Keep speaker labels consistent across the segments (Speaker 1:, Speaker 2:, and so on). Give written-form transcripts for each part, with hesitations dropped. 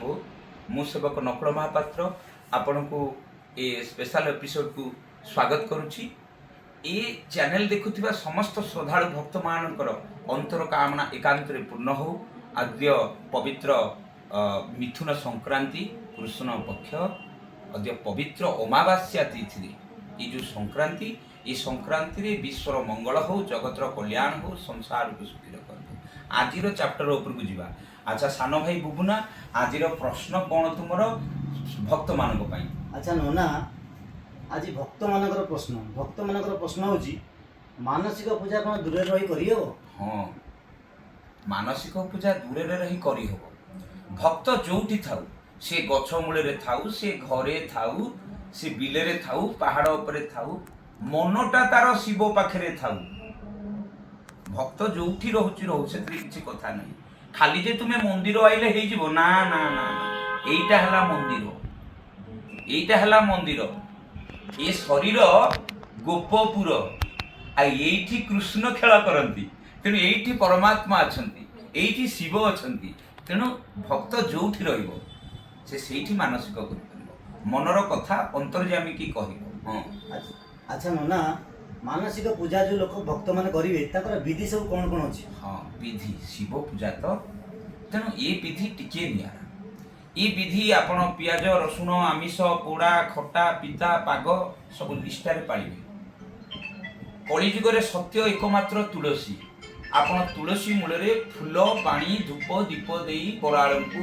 Speaker 1: ହୋ। ମୁଁ ସେବକ ନକୁଳ ମହାପାତ୍ର ଆପଣଙ୍କୁ ଏ ସ୍ପେଶାଲ ଏପିସୋଡକୁ ସ୍ୱାଗତ କରୁଛି। ଏ ଚ୍ୟାନେଲ ଦେଖୁଥିବା ସମସ୍ତ ଶ୍ରଦ୍ଧାଳୁ ଭକ୍ତମାନଙ୍କର ଅନ୍ତର କାମନା ଏକାନ୍ତରେ ପୂର୍ଣ୍ଣ ହଉ। ଆଦ୍ୟ ପବିତ୍ର ମିଥୁନ ସଂକ୍ରାନ୍ତି, କୃଷ୍ଣ ପକ୍ଷ, ଅଦ୍ୟ ପବିତ୍ର ଅମାବାସ୍ୟା ତିଥିରେ ଏ ଯେଉଁ ସଂକ୍ରାନ୍ତି, ଏ ସଂକ୍ରାନ୍ତିରେ ବିଶ୍ୱର ମଙ୍ଗଳ ହଉ, ଜଗତର କଲ୍ୟାଣ ହଉ, ସଂସାରକୁ ସୁଖୀ ରଖନ୍ତୁ। ଆଜିର ଚାପ୍ଟର ଉପରକୁ ଯିବା। ଆଚ୍ଛା ସାନ ଭାଇ ବୁବୁନା, ଆଜିର ପ୍ରଶ୍ନ କ'ଣ ତୁମର ଭକ୍ତମାନଙ୍କ ପାଇଁ?
Speaker 2: ଆଚ୍ଛା ନନା, ଆଜି ଭକ୍ତମାନଙ୍କର ପ୍ରଶ୍ନ, ଭକ୍ତମାନଙ୍କର ପ୍ରଶ୍ନ ହେଉଛି, ମାନସିକ ପୂଜା କ'ଣ ଦୂରରେ ରହି କରିହେବ?
Speaker 1: ହଁ, ମାନସିକ ପୂଜା ଦୂରରେ ରହି କରିହେବ। ଭକ୍ତ ଯୋଉଠି ଥାଉ, ସେ ଗଛ ମୂଳରେ ଥାଉ, ସେ ଘରେ ଥାଉ, ସେ ବିଲରେ ଥାଉ, ପାହାଡ଼ ଉପରେ ଥାଉ, ମନଟା ତାର ଶିବ ପାଖରେ ଥାଉ। ଭକ୍ତ ଯୋଉଠି ରହୁଛି ରହୁ, ସେଥିରେ କିଛି କଥା ନାହିଁ। ଖାଲି ଯେ ତୁମେ ମନ୍ଦିର ଆଇଲେ ହେଇଯିବ, ନା ନା ନା ନା। ଏଇଟା ହେଲା ମନ୍ଦିର, ଏଇଟା ହେଲା ମନ୍ଦିର। ଏ ଶରୀର ଗୋପପୁର, ଆଉ ଏଇଠି କୃଷ୍ଣ ଖେଳ କରନ୍ତି। ତେଣୁ ଏଇଠି ପରମାତ୍ମା ଅଛନ୍ତି, ଏଇଠି ଶିବ ଅଛନ୍ତି। ତେଣୁ ଭକ୍ତ ଯୋଉଠି ରହିବ, ସେ ସେଇଠି ମାନସିକ କରିପାରିବ, ମନର କଥା ଅନ୍ତର୍ଯାମୀକି କହିବ। ହଁ।
Speaker 2: ଆଚ୍ଛା ନନା, ମାନସିକ ପୂଜା ଯେଉଁ ଲୋକ ଭକ୍ତମାନେ କରିବେ, ତାଙ୍କର ବିଧି ସବୁ କ'ଣ କ'ଣ ଅଛି?
Speaker 1: ହଁ, ବିଧି ଶିବ ପୂଜା ତ, ତେଣୁ ଏ ବିଧି ଟିକିଏ ନିଆରା। ଏ ବିଧି ଆପଣ ପିଆଜ, ରସୁଣ, ଆମିଷ, ପୋଡ଼ା, ଖଟା, ପିତା, ପାଗ ସବୁ ନିଷ୍ଠାରେ ପାଳିବେ। କଳିଯୁଗରେ ସତ୍ୟ ଏକମାତ୍ର ତୁଳସୀ। ଆପଣ ତୁଳସୀ ମୂଳରେ ଫୁଲ, ପାଣି, ଧୂପ, ଦୀପ ଦେଇ ବରାଳଙ୍କୁ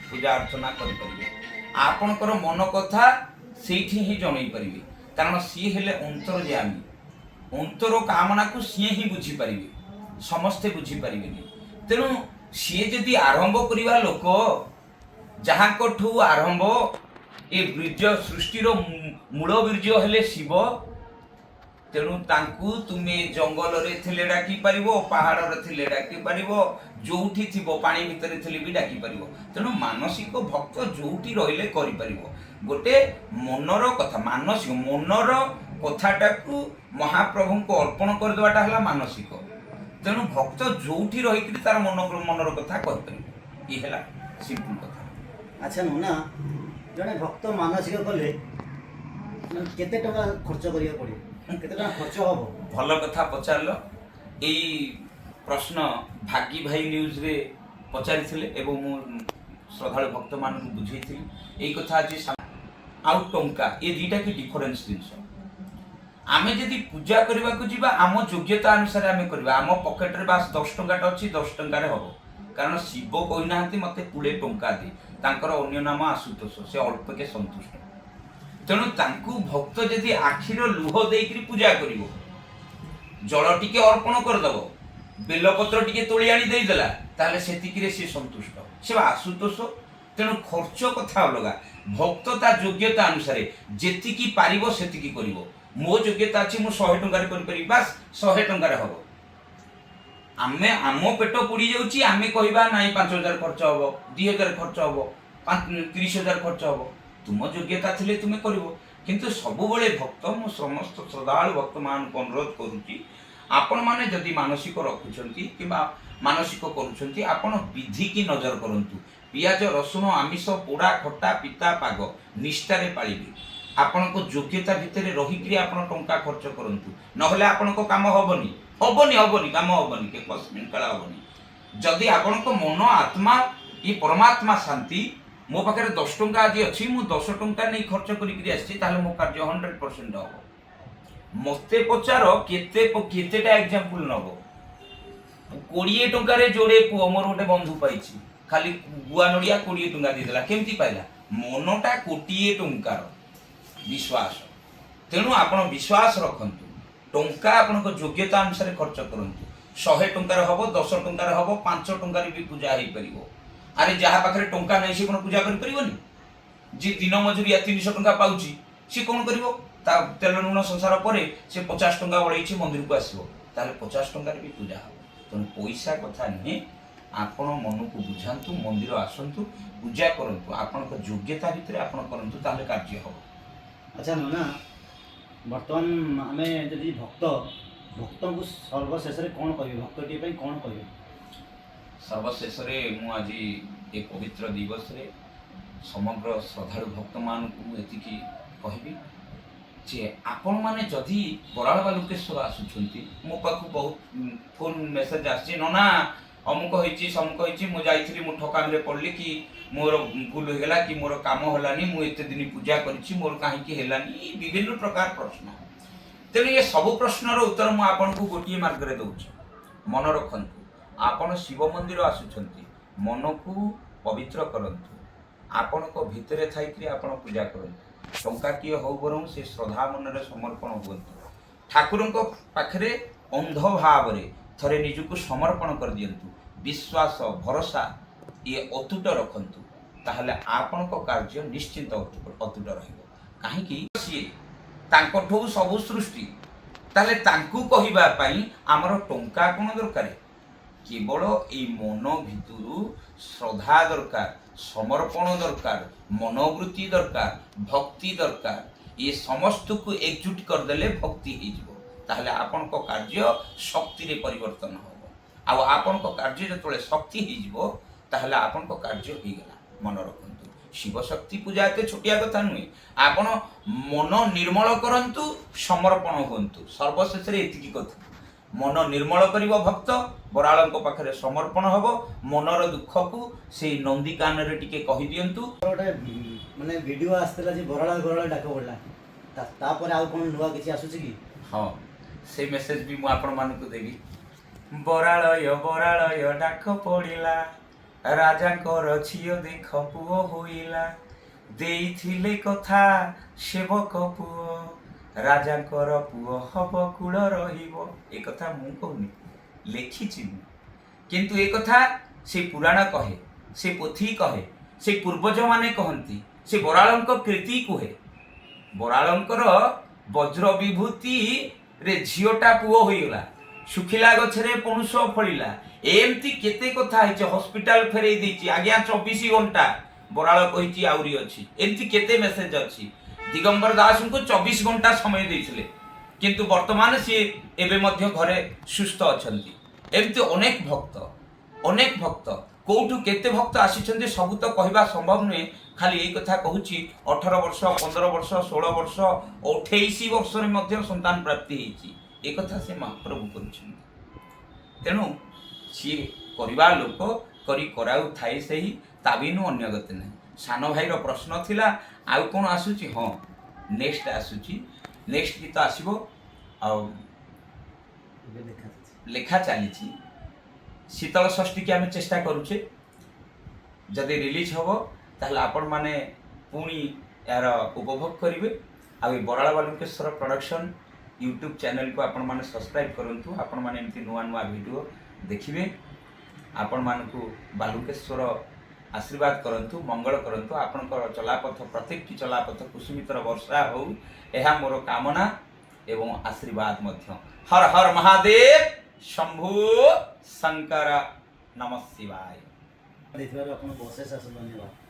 Speaker 1: ପୂଜା ଅର୍ଚ୍ଚନା କରିପାରିବେ। ଆପଣଙ୍କର ମନ କଥା ସେଇଠି ହିଁ ଜଣେଇ ପାରିବେ, କାରଣ ସିଏ ହେଲେ ଅନ୍ତର୍ଯାମୀ। ଅନ୍ତର କାମନାକୁ ସିଏ ହିଁ ବୁଝିପାରିବେ, ସମସ୍ତେ ବୁଝିପାରିବେନି। ତେଣୁ ସିଏ ଯଦି ଆରମ୍ଭ କରିବା ଲୋକ, ଯାହାଙ୍କଠୁ ଆରମ୍ଭ ଏ ବୀର୍ଯ୍ୟ ସୃଷ୍ଟିର ମୂଳ ବୀର୍ଯ୍ୟ ହେଲେ ଶିବ। ତେଣୁ ତାଙ୍କୁ ତୁମେ ଜଙ୍ଗଲରେ ଥିଲେ ଡାକି ପାରିବ, ପାହାଡ଼ରେ ଥିଲେ ଡାକି ପାରିବ, ଯୋଉଠି ଥିବ, ପାଣି ଭିତରେ ଥିଲେ ବି ଡାକି ପାରିବ। ତେଣୁ ମାନସିକ ଭକ୍ତ ଯୋଉଠି ରହିଲେ କରିପାରିବ। ଗୋଟେ ମନର କଥା, ମାନସିକ ମନର କଥାଟାକୁ ମହାପ୍ରଭୁଙ୍କୁ ଅର୍ପଣ କରିଦେବାଟା ହେଲା ମାନସିକ। ତେଣୁ ଭକ୍ତ ଯୋଉଠି ରହିକିରି ତାର ମନର କଥା କହିପାରିବ। ଇଏ ହେଲା ସିମ୍ପଲ କଥା।
Speaker 2: ଆଚ୍ଛା ନନା, ଜଣେ ଭକ୍ତ ମାନସିକ କଲେ ମାନେ କେତେ ଟଙ୍କା ଖର୍ଚ୍ଚ କରିବାକୁ ପଡ଼ିବ, କେତେ ଟଙ୍କା ଖର୍ଚ୍ଚ ହେବ?
Speaker 1: ଭଲ କଥା ପଚାରିଲ। ଏଇ ପ୍ରଶ୍ନ ଭାଗି ଭାଇ ନ୍ୟୁଜ୍ରେ ପଚାରିଥିଲେ ଏବଂ ମୁଁ ଶ୍ରଦ୍ଧାଳୁ ଭକ୍ତମାନଙ୍କୁ ବୁଝେଇଥିଲି ଏଇ କଥା। ଆଜି ଆଉ ଟଙ୍କା ଏ ଦୁଇଟା କି ଡିଫରେନ୍ସ ଜିନିଷ। ଆମେ ଯଦି ପୂଜା କରିବାକୁ ଯିବା, ଆମ ଯୋଗ୍ୟତା ଅନୁସାରେ ଆମେ କରିବା। ଆମ ପକେଟରେ ବାସ୍ 10 ଟଙ୍କାଟା ଅଛି, 10 ଟଙ୍କାରେ ହବ। କାରଣ ଶିବ କହିନାହାନ୍ତି ମୋତେ ପୁଳେ ଟଙ୍କା ଦେ। ତାଙ୍କର ଅନ୍ୟ ନାମ ଆଶୁତୋଷ, ସେ ଅଳ୍ପକେ ସନ୍ତୁଷ୍ଟ। ତେଣୁ ତାଙ୍କୁ ଭକ୍ତ ଯଦି ଆଖିର ଲୁହ ଦେଇକରି ପୂଜା କରିବ, ଜଳ ଟିକେ ଅର୍ପଣ କରିଦବ, ବେଲପତ୍ର ଟିକେ ତୋଳି ଆଣି ଦେଇଦେଲା, ତାହେଲେ ସେତିକିରେ ସିଏ ସନ୍ତୁଷ୍ଟ। ସେ ବା ଆଶୁତୋଷ। ତେଣୁ ଖର୍ଚ୍ଚ କଥା ଅଲଗା। ଭକ୍ତ ତା ଯୋଗ୍ୟତା ଅନୁସାରେ ଯେତିକି ପାରିବ ସେତିକି କରିବ। ମୋ ଯୋଗ୍ୟତା ଅଛି, ମୁଁ 100 ଟଙ୍କାରେ କରିପାରିବି, ବାସ୍ 100 ଟଙ୍କାରେ ହବ। ଆମେ ଆମ ପେଟ ପୋଡ଼ି ଯାଉଛି, ଆମେ କହିବା ନାଇଁ 5000 ଖର୍ଚ୍ଚ ହବ, 2000 ଖର୍ଚ୍ଚ ହବ, 30,000 ଖର୍ଚ୍ଚ ହବ। ତୁମ ଯୋଗ୍ୟତା ଥିଲେ ତୁମେ କରିବ। କିନ୍ତୁ ସବୁବେଳେ ଭକ୍ତ, ମୁଁ ସମସ୍ତ ଶ୍ରଦ୍ଧାଳୁ ଭକ୍ତମାନଙ୍କୁ ଅନୁରୋଧ କରୁଛି, ଆପଣମାନେ ଯଦି ମାନସିକ ରଖୁଛନ୍ତି କିମ୍ବା ମାନସିକ କରୁଛନ୍ତି, ଆପଣ ବିଧିକି ନଜର କରନ୍ତୁ। ପିଆଜ, ରସୁଣ, ଆମିଷ, ପୋଡ଼ା, ଖଟା, ପିତା, ପାଗ ନିଷ୍ଠାରେ ପାଳିବେ। ଆପଣଙ୍କ ଯୋଗ୍ୟତା ଭିତରେ ରହିକିରି ଆପଣ ଟଙ୍କା ଖର୍ଚ୍ଚ କରନ୍ତୁ, ନହେଲେ ଆପଣଙ୍କ କାମ ହବନି, ହବନି, ହବନି, କାମ ହବନି, କି କସ୍ମିନ କାଳ ହବନି। ଯଦି ଆପଣଙ୍କ ମନ ଆତ୍ମା ଇ ପରମାତ୍ମା ଶାନ୍ତି, ମୋ ପାଖରେ 10 ଟଙ୍କା ଆଜି ଅଛି, ମୁଁ 10 ଟଙ୍କା ନେଇ ଖର୍ଚ୍ଚ କରିକିରି ଆସିଛି, ତାହେଲେ ମୋ କାର୍ଯ୍ୟ 100% ହବ। ମତେ ପଚାର, କେତେ କେତେଟା ଏକ୍ଜାମ୍ପଲ ନବ? 20 ଟଙ୍କାରେ ଯୋଡ଼େ ପୁଅ ମୋର ଗୋଟେ ବନ୍ଧୁ ପାଇଛି। ଖାଲି ଗୁଆ ନଡ଼ିଆ 20 ଟଙ୍କା ଦେଇଦେଲା। କେମିତି ପାଇଲା? ମନଟା କୋଟିଏ ଟଙ୍କାର ବିଶ୍ୱାସ। ତେଣୁ ଆପଣ ବିଶ୍ୱାସ ରଖନ୍ତୁ, ଟଙ୍କା ଆପଣଙ୍କ ଯୋଗ୍ୟତା ଅନୁସାରେ ଖର୍ଚ୍ଚ କରନ୍ତୁ। 100 ଟଙ୍କାରେ ହବ, 10 ଟଙ୍କାରେ ହବ, 5 ଟଙ୍କାରେ ବି ପୂଜା ହେଇପାରିବ। ଆରେ, ଯାହା ପାଖରେ ଟଙ୍କା ନାହିଁ, ସେ କ'ଣ ପୂଜା କରିପାରିବନି? ଯିଏ ଦିନ ମଜୁରିଆ 300 ଟଙ୍କା ପାଉଛି, ସିଏ କ'ଣ କରିବ? ତା ତେଲ ଲୁଣ ସଂସାର ପରେ ସେ 50 ଟଙ୍କା ବଳେଇଛି, ମନ୍ଦିରକୁ ଆସିବ, ତାହେଲେ 50 ଟଙ୍କାରେ ବି ପୂଜା ହବ। ତେଣୁ ପଇସା କଥା ନୁହେଁ। ଆପଣ ମନକୁ ବୁଝାନ୍ତୁ, ମନ୍ଦିର ଆସନ୍ତୁ, ପୂଜା କରନ୍ତୁ। ଆପଣଙ୍କ ଯୋଗ୍ୟତା ଭିତରେ ଆପଣ କରନ୍ତୁ, ତାହେଲେ କାର୍ଯ୍ୟ ହବ।
Speaker 2: ଆଚ୍ଛା ନନା, ବର୍ତ୍ତମାନ ଆମେ ଯଦି ଭକ୍ତଙ୍କୁ ସର୍ବଶେଷରେ କ'ଣ କହିବେ, ଭକ୍ତଟିଏ ପାଇଁ କ'ଣ କହିବେ?
Speaker 1: ସର୍ବଶେଷରେ ମୁଁ ଆଜି ଏ ପବିତ୍ର ଦିବସରେ ସମଗ୍ର ଶ୍ରଦ୍ଧାଳୁ ଭକ୍ତମାନଙ୍କୁ ମୁଁ ଏତିକି କହିବି ଯେ ଆପଣମାନେ ଯଦି ବରାଳ ବାଲୁକେଶ୍ୱର ଆସୁଛନ୍ତି, ମୋ ପାଖକୁ ବହୁତ ଫୋନ୍ ମେସେଜ ଆସିଛି, "ନନା, ଅମୁକ ହେଇଛି, ସମୁକ ହେଇଛି, ମୁଁ ଯାଇଥିଲି, ମୁଁ ଠକାମିରେ ପଡ଼ିଲି କି ମୋର ଭୁଲ ହେଇଗଲା କି ମୋର କାମ ହେଲାନି, ମୁଁ ଏତେ ଦିନ ପୂଜା କରିଛି, ମୋର କାହିଁକି ହେଲାନି?" ଏଇ ବିଭିନ୍ନ ପ୍ରକାର ପ୍ରଶ୍ନ। ତେଣୁ ଏ ସବୁ ପ୍ରଶ୍ନର ଉତ୍ତର ମୁଁ ଆପଣଙ୍କୁ ଗୋଟିଏ ମାର୍ଗରେ ଦେଉଛି। ମନ ରଖନ୍ତୁ, ଆପଣ ଶିବ ମନ୍ଦିର ଆସୁଛନ୍ତି, ମନକୁ ପବିତ୍ର କରନ୍ତୁ। ଆପଣଙ୍କ ଭିତରେ ଥାଇକିରି ଆପଣ ପୂଜା କରନ୍ତୁ। ଟଙ୍କାଟିଏ ହଉ ବରଂ ସେ ଶ୍ରଦ୍ଧା ମନରେ ସମର୍ପଣ ହୁଅନ୍ତୁ। ଠାକୁରଙ୍କ ପାଖରେ ଅନ୍ଧ ଭାବରେ ଥରେ ନିଜକୁ ସମର୍ପଣ କରିଦିଅନ୍ତୁ। ବିଶ୍ୱାସ, ଭରସା ଇଏ ଅତୁଟ ରଖନ୍ତୁ, ତାହେଲେ ଆପଣଙ୍କ କାର୍ଯ୍ୟ ନିଶ୍ଚିନ୍ତ ଅତୁଟ ରହିବ। କାହିଁକି ସିଏ ତାଙ୍କଠୁ ସବୁ ସୃଷ୍ଟି। ତାହେଲେ ତାଙ୍କୁ କହିବା ପାଇଁ ଆମର ଟଙ୍କା କ'ଣ ଦରକାର? କେବଳ ଏଇ ମନ ଭିତରୁ ଶ୍ରଦ୍ଧା ଦରକାର, ସମର୍ପଣ ଦରକାର, ମନୋବୃତ୍ତି ଦରକାର, ଭକ୍ତି ଦରକାର। ଏ ସମସ୍ତକୁ ଏକଜୁଟ କରିଦେଲେ ଭକ୍ତି ହେଇଯିବ। ତାହେଲେ ଆପଣଙ୍କ କାର୍ଯ୍ୟ ଶକ୍ତିରେ ପରିବର୍ତ୍ତନ ହେବ। ଆଉ ଆପଣଙ୍କ କାର୍ଯ୍ୟ ଯେତେବେଳେ ଶକ୍ତି ହେଇଯିବ, ତାହେଲେ ଆପଣଙ୍କ କାର୍ଯ୍ୟ ହେଇଗଲା। ମନେ ରଖନ୍ତୁ, ଶିବଶକ୍ତି ପୂଜା ଏତେ ଛୋଟିଆ କଥା ନୁହେଁ। ଆପଣ ମନ ନିର୍ମଳ କରନ୍ତୁ, ସମର୍ପଣ ହୁଅନ୍ତୁ। ସର୍ବଶେଷରେ ଏତିକି କଥା, ମନ ନିର୍ମଳ କରିବ ଭକ୍ତ, ବରାଳଙ୍କ ପାଖରେ ସମର୍ପଣ ହେବ। ମନର ଦୁଃଖକୁ ସେଇ ନନ୍ଦିକାନରେ ଟିକେ କହିଦିଅନ୍ତୁ।
Speaker 2: ଗୋଟେ ମାନେ ଭିଡ଼ିଓ ଆସିଥିଲା ଯେ ବରାଳ ବରାଳ ଡାକ ପଡ଼ିଲା। ତାପରେ ଆଉ କ'ଣ ନୂଆ କିଛି ଆସୁଛି କି?
Speaker 1: ହଁ, ସେ ମେସେଜ ବି ମୁଁ ଆପଣମାନଙ୍କୁ ଦେବି। ବରାଳୟ ବରାଳୟ ଡାକ ପଡ଼ିଲା, ରାଜାଙ୍କର ଝିଅ ଦେଖ ପୁଅ ହୋଇଲା। ଦେଇଥିଲେ କଥା ସେବକ ପୁଅ, ରାଜାଙ୍କର ପୁଅ ହବ, କୁଳ ରହିବ। ଏ କଥା ମୁଁ କହୁନି, ଲେଖିଛି ମୁଁ। କିନ୍ତୁ ଏ କଥା ସେ ପୁରାଣ କହେ, ସେ ପୋଥି କହେ, ସେ ପୂର୍ବଜମାନେ କହନ୍ତି, ସେ ବରାଳଙ୍କ କୀର୍ତ୍ତି କୁହେ। ବରାଳଙ୍କର ବଜ୍ର ବିଭୂତିରେ ଝିଅଟା ପୁଅ ହୋଇଗଲା, ଶୁଖିଲା ଗଛରେ ପଣୁଷ ଫଳିଲା, ଏମିତି କେତେ କଥା ହେଇଛି। ହସ୍ପିଟାଲ ଫେରେଇ ଦେଇଛି ଆଜ୍ଞା 24 ଘଣ୍ଟା, ବରାଳ କହିଛି। ଆହୁରି ଅଛି, ଏମିତି କେତେ ମେସେଜ ଅଛି। ଦିଗମ୍ବର ଦାସଙ୍କୁ 24 ଘଣ୍ଟା ସମୟ ଦେଇଥିଲେ, କିନ୍ତୁ ବର୍ତ୍ତମାନ ସିଏ ଏବେ ମଧ୍ୟ ଘରେ ସୁସ୍ଥ ଅଛନ୍ତି। ଏମିତି ଅନେକ ଭକ୍ତ, ଅନେକ ଭକ୍ତ, କୋଉଠୁ କେତେ ଭକ୍ତ ଆସିଛନ୍ତି, ସବୁ ତ କହିବା ସମ୍ଭବ ନୁହେଁ। ଖାଲି ଏଇ କଥା କହୁଛି, 18 ବର୍ଷ, 15 ବର୍ଷ, 16 ବର୍ଷ, 28 ବର୍ଷରେ ମଧ୍ୟ ସନ୍ତାନ ପ୍ରାପ୍ତି ହେଇଛି। ଏ କଥା ସେ ମହାପ୍ରଭୁ କରିଛନ୍ତି। ତେଣୁ ସିଏ କରିବା ଲୋକ, କରି କରାଉଥାଏ ସେହି, ତା ବିନୁ ଅନ୍ୟ ଗତି ନାହିଁ। ସାନ ଭାଇର ପ୍ରଶ୍ନ ଥିଲା ଆଉ କ'ଣ ଆସୁଛି? ହଁ, ନେକ୍ସଟ ଆସୁଛି, ନେକ୍ସଟ ଗୀତ ଆସିବ। ଆଉ
Speaker 2: ଏବେ ଲେଖା ଚାଲିଛି।
Speaker 1: ଲେଖା ଚାଲିଛି। ଶୀତଳ ଷଷ୍ଠୀକି ଆମେ ଚେଷ୍ଟା କରୁଛେ। ଯଦି ରିଲିଜ୍ ହେବ, ତାହେଲେ ଆପଣମାନେ ପୁଣି ଏହାର ଉପଭୋଗ କରିବେ। ଆଉ ଏ ବରାଳ ବାଲୁକେଶ୍ୱର ପ୍ରଡକ୍ସନ୍ ୟୁଟ୍ୟୁବ୍ ଚ୍ୟାନେଲକୁ ଆପଣମାନେ ସବସ୍କ୍ରାଇବ୍ କରନ୍ତୁ। ଆପଣମାନେ ଏମିତି ନୂଆ ନୂଆ ଭିଡ଼ିଓ ଦେଖିବେ। ଆପଣମାନଙ୍କୁ ବାଲୁକେଶ୍ୱର ଆଶୀର୍ବାଦ କରନ୍ତୁ, ମଙ୍ଗଳ କରନ୍ତୁ। ଆପଣଙ୍କର ଚଲାପଥ, ପ୍ରତ୍ୟେକଟି ଚଲାପଥ କୁସୁମିତର ବର୍ଷା ହେଉ, ଏହା ମୋର କାମନା ଏବଂ ଆଶୀର୍ବାଦ ମଧ୍ୟ। ହର ହର ମହାଦେବ, ଶମ୍ଭୁ ଶଙ୍କର, ନମ ଶିବାୟ।
Speaker 2: ଦେଇଥିବାରୁ ଆପଣଙ୍କୁ ଅଶେଷ ଅଶେଷ ଧନ୍ୟବାଦ।